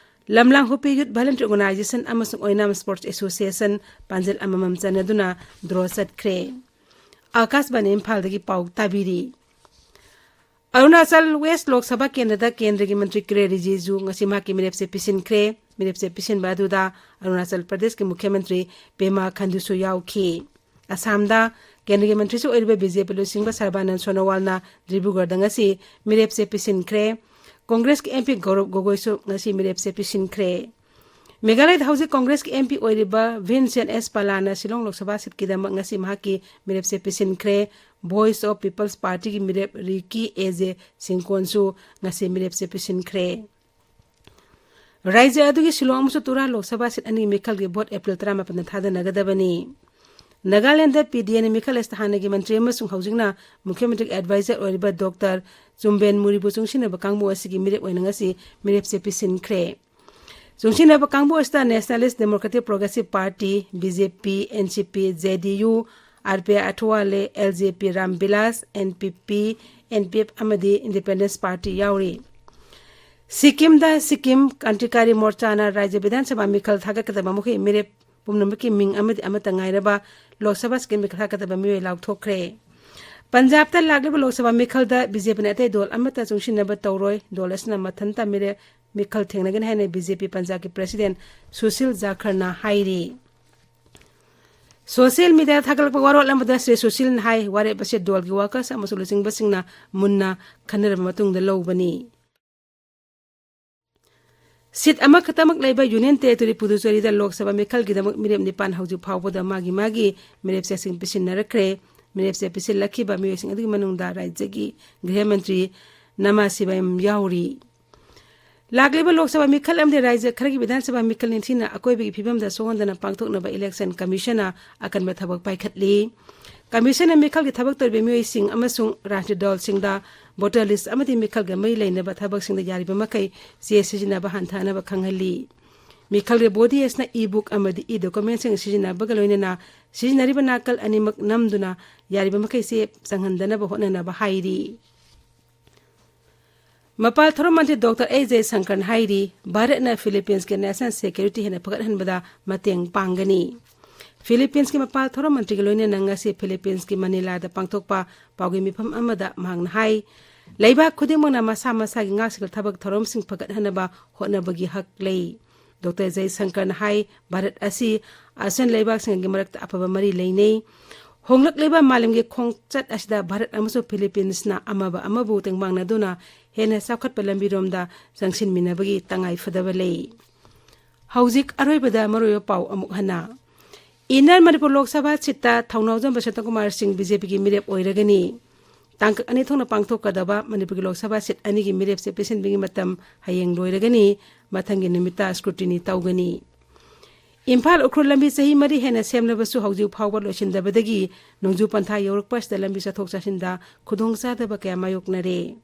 ꯂꯝꯂꯥꯡ ꯍꯨꯄꯤ ꯌꯨꯠ ꯚꯣꯂꯟꯇꯤꯌꯔ ꯑꯣꯔꯒꯅꯥꯏꯖꯦꯁꯟ ꯑꯃꯁꯨꯡ ꯑꯣꯏꯅꯥꯝ ꯁ꯭ꯄꯣꯔꯠꯁ ꯑꯦꯁꯣꯁꯤꯌꯦꯁꯟ ꯄꯥꯟꯖꯜ ꯑꯃꯃꯝ ꯆꯟꯅꯗꯨꯅ ꯗ꯭ꯔꯣ ꯆꯠꯈ꯭ꯔꯦ꯫ ꯑꯥꯀꯥꯁꯕꯥꯅꯤ ꯏꯝꯐꯥꯜꯗꯒꯤ ꯄꯥꯎ ꯇꯥꯕꯤꯔꯤ꯫ ꯑꯔꯨꯅꯥꯆꯜ ꯋꯦꯁ ꯂꯣꯛ ꯁꯚꯥ ꯀꯦꯟꯗ꯭ꯔꯗ ꯀꯦꯟꯗ꯭ꯔꯒꯤ ꯃꯟꯇ꯭ꯔꯤ ꯀꯤꯔꯦꯟ ꯔꯤꯖꯤꯖꯨ ꯉꯁꯤ ꯃꯍꯥꯛꯀꯤ ꯃꯤꯔꯦꯞꯆꯦ ꯄꯤꯁꯤꯟꯈ꯭ꯔꯦ꯫ ꯃꯤꯔꯦꯞꯆꯦ ꯄꯤꯁꯤꯟꯕ ꯑꯗꯨꯗ ꯑꯔꯨꯅꯥꯆꯜ ꯄ꯭ꯔꯗꯦꯁꯀꯤ ꯃꯨꯈ꯭ꯌ ꯃꯟꯇ꯭ꯔꯤ ꯄꯦꯃꯥ ꯈꯟꯗꯨꯁꯨ ꯌꯥꯎꯈꯤ꯫ ꯑꯁꯥꯝꯗ ꯀꯦꯟꯗ꯭ꯔꯒꯤ ꯃꯟꯇ꯭ꯔꯤꯁꯨ ꯑꯣꯏꯔꯤꯕ ꯕꯤ ꯖꯦ ꯄꯤ ꯂꯨꯆꯤꯡꯕ ꯁꯔꯕꯥꯅꯟꯗ ꯁꯣꯅꯣꯋꯥꯜꯅ ꯗꯤꯕ꯭ꯔꯨꯒꯔꯗ ꯉꯁꯤ ꯃꯤꯔꯦꯞꯆꯦ ꯄꯤꯁꯤꯟꯈ꯭ꯔꯦ꯫ ꯀꯣꯡꯒ꯭ꯔꯦꯁꯀꯤ ꯑꯦꯝ ꯄꯤ ꯒꯧꯔꯕ ꯒꯣꯒꯣꯏꯁꯨ ꯉꯁꯤ ꯃꯤꯔꯦꯞꯆꯦ ꯄꯤꯁꯤꯟꯈ꯭ꯔꯦ꯫ ꯃꯦꯘꯥꯂꯌꯗ ꯍꯧꯖꯤꯛ ꯀꯣꯡꯒ꯭ꯔꯦꯁꯀꯤ ꯑꯦꯝ ꯄꯤ ꯑꯣꯏꯔꯤꯕ ꯚꯤꯟꯁꯦꯟ ꯑꯦꯁ ꯄꯥꯂꯥꯅ ꯁꯤꯂꯣꯡ ꯂꯣꯛ ꯁꯚꯥ ꯁꯤꯠꯀꯤꯗꯃꯛ ꯉꯁꯤ ꯃꯍꯥꯛꯀꯤ ꯃꯤꯔꯦꯞꯆꯦ ꯄꯤꯁꯤꯟꯈ꯭ꯔꯦ꯫ ꯚꯣꯏꯁ ꯑꯣꯐ ꯄꯤꯄꯜꯁ ꯄꯥꯔꯇꯤꯒꯤ ꯃꯤꯔꯦꯞ ꯔꯤꯀꯤ ꯑꯦ ꯖꯦ ꯁꯤꯡꯀꯣꯟꯁꯨ ꯉꯁꯤ ꯃꯤꯔꯦꯞꯆꯦ ꯄꯤꯁꯤꯟꯈ꯭ꯔꯦ꯫ ꯔꯥꯖ꯭ꯌ ꯑꯗꯨꯒꯤ ꯁꯤꯂꯣꯡ ꯑꯃꯁꯨꯡ ꯇꯨꯔꯥ ꯂꯣꯛ ꯁꯚꯥ ꯁꯤꯠ ꯑꯅꯤꯒꯤ ꯃꯤꯈꯜꯒꯤ ꯚꯣꯠ ꯑꯦꯄ꯭ꯔꯤꯜ ꯇꯔꯥꯃꯥꯄꯟꯗ ꯊꯥꯗꯅꯒꯗꯕꯅꯤ꯫ ꯅꯥꯒꯥꯂꯦꯟꯗ ꯄꯤ ꯗꯤ ꯑꯦꯅ ꯃꯤꯈꯜ ꯑꯁꯤꯗ ꯍꯥꯟꯅꯒꯤ ꯃꯟꯇ꯭ꯔꯤ ꯑꯃꯁꯨꯡ ꯍꯧꯖꯤꯛꯅ ꯃꯨꯈ꯭ꯌ ꯃꯟꯇ꯭ꯔꯤꯒꯤ ꯑꯦꯗꯚꯥꯏꯖꯔ ꯑꯣꯏꯔꯤꯕ ꯗꯣꯛꯇꯔ ꯆꯨꯝꯕꯦꯟ ꯃꯨꯔꯤꯕꯨ ꯆꯨꯡꯁꯤꯟꯅꯕ ꯀꯥꯡꯕꯨ ꯑꯁꯤꯒꯤ ꯃꯤꯔꯦꯞ ꯑꯣꯏꯅ ꯉꯁꯤ ꯃꯤꯔꯦꯞꯆꯦ ꯄꯤꯁꯤꯟꯈ꯭ꯔꯦ꯫ ꯆꯨꯡꯁꯤꯟꯅꯕ ꯀꯥꯡꯕꯨ ꯑꯁꯤꯗ nationalist democratic progressive party, B J P, N C P, J D U, R P I ꯑꯊꯋꯥꯂꯦ, L J P Ram Bilas, N P P, N P F ꯑꯃꯗꯤ ꯏꯟꯗꯤꯄꯦꯟꯗꯦꯟꯁ ꯄꯥꯔꯇꯤ ꯌꯥꯎꯔꯤ꯫ ꯁꯤꯛꯀꯤꯝꯗ ꯁꯤꯛꯀꯤꯝ ꯀ꯭ꯔꯥꯟꯇꯤꯀꯥꯔꯤ ꯃꯣꯔꯆꯥꯅ ꯔꯥꯖ꯭ꯌ ꯕꯤꯙꯥꯟ ꯁꯚꯥ ꯃꯤꯈꯜ ꯊꯥꯒꯠꯀꯗꯕ ꯃꯈꯣꯏ ꯃꯤꯔꯦꯞ ꯄꯨꯝꯅꯃꯛꯀꯤ ꯃꯤꯡ ꯑꯃꯗꯤ ꯑꯃꯠꯇ ꯉꯥꯏꯔꯕ ꯂꯣꯛ ꯁꯚꯥ ꯁꯤꯠꯀꯤ ꯃꯤꯈꯜ ꯍꯥꯞꯀꯗꯕ ꯃꯤꯑꯣꯏ ꯂꯥꯎꯊꯣꯛꯈ꯭ꯔꯦ꯫ ꯄꯟꯖꯥꯕꯇ ꯂꯥꯛꯂꯤꯕ ꯂꯣꯛ ꯁꯚꯥ ꯃꯤꯈꯜꯗ ꯕꯤ ꯖꯦ ꯄꯤꯅ ꯑꯇꯩ ꯗꯣꯜ ꯑꯃꯠꯇ ꯆꯨꯡꯁꯤꯟꯅꯕ ꯇꯧꯔꯣꯏ꯫ ꯗꯣꯜ ꯑꯁꯤꯅ ꯃꯊꯟꯇ ꯃꯤꯔꯦꯞ ꯃꯤꯈꯜ ꯊꯦꯡꯅꯒꯅꯤ ꯍꯥꯏꯅ ꯕꯤ ꯖꯦ ꯄꯤ ꯄꯟꯖꯥꯕꯀꯤ ꯄ꯭ꯔꯦꯁꯤꯗꯦꯟ ꯁꯨꯁꯤꯜ ꯖꯥꯈꯔꯅ ꯍꯥꯏꯔꯤ꯫ ꯁꯣꯁꯤꯌꯦꯜ ꯃꯤꯗꯤꯌꯥꯗ ꯊꯥꯒꯠꯂꯛꯄ ꯋꯥꯔꯣꯜ ꯑꯃꯗ ꯁ꯭ꯔꯤ ꯁꯨꯁꯤꯜꯅ ꯍꯥꯏ, ꯋꯥꯔꯦꯞ ꯑꯁꯤ ꯗꯣꯜꯒꯤ ꯋꯥꯀꯔꯁ ꯑꯃꯁꯨꯡ ꯂꯨꯆꯤꯡꯕꯁꯤꯡꯅ ꯃꯨꯟꯅ ꯈꯟꯅꯔꯕ ꯃꯇꯨꯡꯗ ꯂꯧꯕꯅꯤ꯫ ꯁꯤꯠ ꯑꯃꯈꯛꯇꯃꯛ ꯂꯩꯕ ꯌꯨꯅꯤꯌꯟ ꯇꯦꯔꯤꯇꯣꯔꯤ ꯄꯨꯗꯨꯆꯦꯔꯤꯗ ꯂꯣꯛ ꯁꯚꯥ ꯃꯤꯈꯜꯒꯤꯗꯃꯛ ꯃꯤꯔꯦꯞ ꯅꯤꯄꯥꯟ ꯍꯧꯖꯤꯛ ꯐꯥꯎꯕꯗ ꯃꯥꯒꯤ ꯃꯥꯒꯤ ꯃꯤꯔꯦꯞ ꯆꯦꯁꯤꯡ ꯄꯤꯁꯤꯟꯅꯔꯛꯈ꯭ꯔꯦ꯫ ꯃꯤꯔꯦꯞ ꯆꯦ ꯄꯤꯁꯤꯜꯂꯛꯈꯤꯕ ꯃꯤꯑꯣꯏꯁꯤꯡ ꯑꯗꯨꯒꯤ ꯃꯅꯨꯡꯗ ꯔꯥꯖ꯭ꯌꯒꯤ ꯒ꯭ꯔꯤꯍ ꯃꯟꯇ꯭ꯔꯤ ꯅꯃꯥ ꯁꯤꯕꯥꯌꯝ ꯌꯥꯎꯔꯤ꯫ ꯂꯥꯛꯂꯤꯕ ꯂꯣꯛ ꯁꯚꯥ ꯃꯤꯈꯜ ꯑꯃꯗꯤ ꯔꯥꯖ꯭ꯌ ꯈꯔꯒꯤ ꯕꯤꯙꯥꯟ ꯁꯚꯥ ꯃꯤꯈꯜ ꯅꯤꯡꯊꯤꯅ ꯑꯀꯣꯏꯕꯒꯤ ꯐꯤꯕꯝꯗ ꯁꯣꯛꯍꯟꯗꯅ ꯄꯥꯡꯊꯣꯛꯅꯕ ꯏꯂꯦꯛꯁꯟ ꯀꯃꯤꯁꯟꯅ ꯑꯀꯟꯕ ꯊꯕꯛ ꯄꯥꯏꯈꯠꯂꯤ꯫ ꯀꯃꯤꯁꯟꯅ ꯃꯤꯈꯜꯒꯤ ꯊꯕꯛ ꯇꯧꯔꯤꯕ ꯃꯤꯑꯣꯏꯁꯤꯡ ꯑꯃꯁꯨꯡ ꯔꯥꯖꯅꯤꯇꯤ ꯗꯜꯁꯤꯡꯗ ꯚꯣꯇꯔ ꯂꯤꯁ ꯑꯃꯗꯤ ꯃꯤꯈꯜꯒ ꯃꯔꯤ ꯂꯩꯅꯕ ꯊꯕꯛꯁꯤꯡꯗ ꯌꯥꯔꯤꯕ ꯃꯈꯩ ꯆꯦ ꯁꯤꯖꯤꯟꯅꯕ ꯍꯟꯊꯍꯟꯅꯕ ꯈꯪꯍꯜꯂꯤ꯫ ꯃꯤꯈꯜꯒꯤ ꯕꯣꯗꯤ ꯑꯁꯤꯅ ꯏ ꯕꯨꯛ ꯑꯃꯗꯤ ꯏ ꯗꯣꯀꯨꯃꯦꯟꯁꯤꯡ ꯁꯤꯖꯤꯟꯅꯕꯒ ꯂꯣꯏꯅꯅ ꯁꯤꯖꯤꯟꯅꯔꯤꯕ ꯅꯥꯀꯜ ꯑꯅꯤꯃꯛ ꯅꯝꯗꯨꯅ ꯌꯥꯔꯤꯕ ꯃꯈꯩ ꯆꯦ ꯆꯪꯍꯟꯗꯅꯕ ꯍꯣꯠꯅꯅꯕ ꯍꯥꯏꯔꯤ꯫ ꯃꯄꯥꯜ ꯊꯧꯔꯝ ꯃꯟꯇ꯭ꯔꯤ ꯗꯣꯛꯇꯔ ꯑꯦꯁ ꯖꯌꯁꯪꯀꯔꯅ ꯍꯥꯏꯔꯤ, ꯚꯥꯔꯠꯅ ꯐꯤꯂꯤꯄꯤꯟꯁꯀꯤ ꯅꯦꯁꯅꯦꯜ ꯁꯦꯀ꯭ꯌꯨꯔꯤꯇꯤ ꯍꯦꯟꯅ ꯐꯒꯠꯍꯟꯕꯗ ꯃꯇꯦꯡ ꯄꯥꯡꯒꯅꯤ꯫ ꯐꯤꯂꯤꯄꯤꯟꯁꯀꯤ ꯃꯄꯥꯜ ꯊꯧꯔꯝ ꯃꯟꯇ꯭ꯔꯤꯒ ꯂꯣꯏꯅꯅ ꯉꯁꯤ ꯐꯤꯂꯤꯄꯤꯟꯁꯀꯤ ꯃꯅꯤꯂꯥꯗ ꯄꯥꯡꯊꯣꯛꯄ ꯄꯥꯎꯒꯤ ꯃꯤꯐꯝ ꯑꯃꯗ ꯃꯍꯥꯛꯅ ꯍꯥꯏ, ꯂꯩꯕꯥꯛ ꯈꯨꯗꯤꯡꯃꯛꯅ ꯃꯁꯥ ꯃꯁꯥꯒꯤ ꯉꯥꯛꯁꯦꯜ ꯊꯕꯛ ꯊꯧꯔꯝꯁꯤꯡ ꯐꯒꯠꯍꯟꯅꯕ ꯍꯣꯠꯅꯕꯒꯤ ꯍꯛ ꯂꯩ꯫ ꯗꯣꯛꯇꯔ ꯖꯌꯁꯪꯀꯔꯅ ꯍꯥꯏ, ꯚꯥꯔꯠ ꯑꯁꯤ ꯑꯁꯤꯌꯥꯟ ꯂꯩꯕꯥꯛꯁꯤꯡꯒꯤ ꯃꯔꯛꯇ ꯑꯐꯕ ꯃꯔꯤ ꯂꯩꯅꯩ꯫ ꯍꯣꯡꯂꯛꯂꯤꯕ ꯃꯥꯂꯦꯝꯒꯤ ꯈꯣꯡꯆꯠ ꯑꯁꯤꯗ ꯚꯥꯔꯠ ꯑꯃꯁꯨꯡ ꯐꯤꯂꯤꯄꯤꯟꯁꯅ ꯑꯃꯕꯨ ꯑꯃꯕꯨ ꯇꯦꯡꯕꯥꯡꯅꯗꯨꯅ ꯍꯦꯟꯅ ꯆꯥꯎꯈꯠꯄ ꯂꯝꯕꯤꯔꯣꯝꯗ ꯆꯪꯁꯤꯟꯃꯤꯟꯅꯕꯒꯤ ꯇꯉꯥꯏ ꯐꯗꯕ ꯂꯩ꯫ ꯍꯧꯖꯤꯛ ꯑꯔꯣꯏꯕꯗ ꯃꯔꯨꯑꯣꯏꯕ ꯄꯥꯎ ꯑꯃꯨꯛ ꯍꯟꯅ꯫ ꯏꯟꯅꯔ ꯃꯅꯤꯄꯨꯔ ꯂꯣꯛ ꯁꯚꯥ ꯁꯤꯠꯇ ꯊꯧꯅꯥꯎꯖꯝ ꯕꯁꯟꯇ ꯀꯨꯃꯥꯔ ꯁꯤꯡ ꯕꯤ ꯖꯦ ꯄꯤꯒꯤ ꯃꯤꯔꯦꯞ ꯑꯣꯏꯔꯒꯅꯤ꯫ ꯇꯥꯡꯀꯛ ꯑꯅꯤ ꯊꯣꯛꯅ ꯄꯥꯡꯊꯣꯛꯀꯗꯕ ꯃꯅꯤꯄꯨꯔꯒꯤ ꯂꯣꯛ ꯁꯚꯥ ꯁꯤꯠ ꯑꯅꯤꯒꯤ ꯃꯤꯔꯦꯞ ꯆꯦ ꯄꯤꯁꯤꯟꯕꯒꯤ ꯃꯇꯝ ꯍꯌꯦꯡ ꯂꯣꯏꯔꯒꯅꯤ꯫ ꯃꯊꯪꯒꯤ ꯅꯨꯃꯤꯠꯇ ꯁ꯭ꯀ꯭ꯔꯨꯇꯤꯅꯤ ꯇꯧꯒꯅꯤ꯫ ꯏꯝꯐꯥꯜ ꯎꯈ꯭ꯔꯨꯜ ꯂꯝꯕꯤ ꯆꯍꯤ ꯃꯔꯤ ꯍꯦꯟꯅ ꯁꯦꯝꯂꯕꯁꯨ ꯍꯧꯖꯤꯛ ꯐꯥꯎꯕ ꯂꯣꯏꯁꯤꯟꯗꯕꯗꯒꯤ ꯅꯣꯡꯖꯨ ꯄꯟꯊꯥ ꯌꯧꯔꯛꯄ ꯑꯁꯤꯗ ꯂꯝꯕꯤ ꯆꯠꯊꯣꯛ ꯆꯠꯁꯤꯟꯗ ꯈꯨꯗꯣꯡꯆꯥꯗꯕ ꯀꯌꯥ ꯃꯥꯌꯣꯛꯅꯔꯦ꯫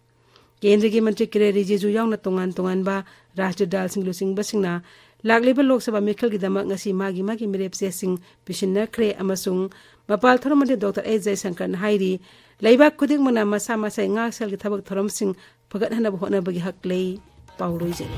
ꯀꯦꯟꯗ꯭ꯔꯒꯤ ꯃꯟꯇ꯭ꯔꯤ ꯀꯤꯔꯦꯟ ꯔꯤꯖꯤꯖꯨ ꯌꯥꯎꯅ ꯇꯣꯉꯥꯟ ꯇꯣꯉꯥꯟꯕ ꯔꯥꯖꯅꯤꯇꯤ ꯗꯜꯁꯤꯡ ꯂꯨꯆꯤꯡꯕꯁꯤꯡꯅ ꯂꯥꯛꯂꯤꯕ ꯂꯣꯛ ꯁꯚꯥ ꯃꯤꯈꯜꯒꯤꯗꯃꯛ ꯉꯁꯤ ꯃꯥꯒꯤ ꯃꯥꯒꯤ ꯃꯤꯔꯦꯞ ꯆꯦꯁꯤꯡ ꯄꯤꯁꯤꯟꯅꯈ꯭ꯔꯦ ꯑꯃꯁꯨꯡ ꯃꯄꯥꯜ ꯊꯧꯔꯝ ꯃꯟꯇ꯭ꯔꯤ ꯗꯣꯛꯇꯔ ꯑꯦꯁ ꯖꯌꯁꯪꯀꯔꯅ ꯍꯥꯏꯔꯤ, ꯂꯩꯕꯥꯛ ꯈꯨꯗꯤꯡꯃꯛꯅ ꯃꯁꯥ ꯃꯁꯥꯒꯤ ꯉꯥꯛꯁꯦꯜꯒꯤ ꯊꯕꯛ ꯊꯧꯔꯝꯁꯤꯡ ꯐꯒꯠꯍꯟꯅꯕ ꯍꯣꯠꯅꯕꯒꯤ ꯍꯛ ꯂꯩ꯫ ꯄꯥꯎ ꯂꯣꯏꯖꯔꯦ꯫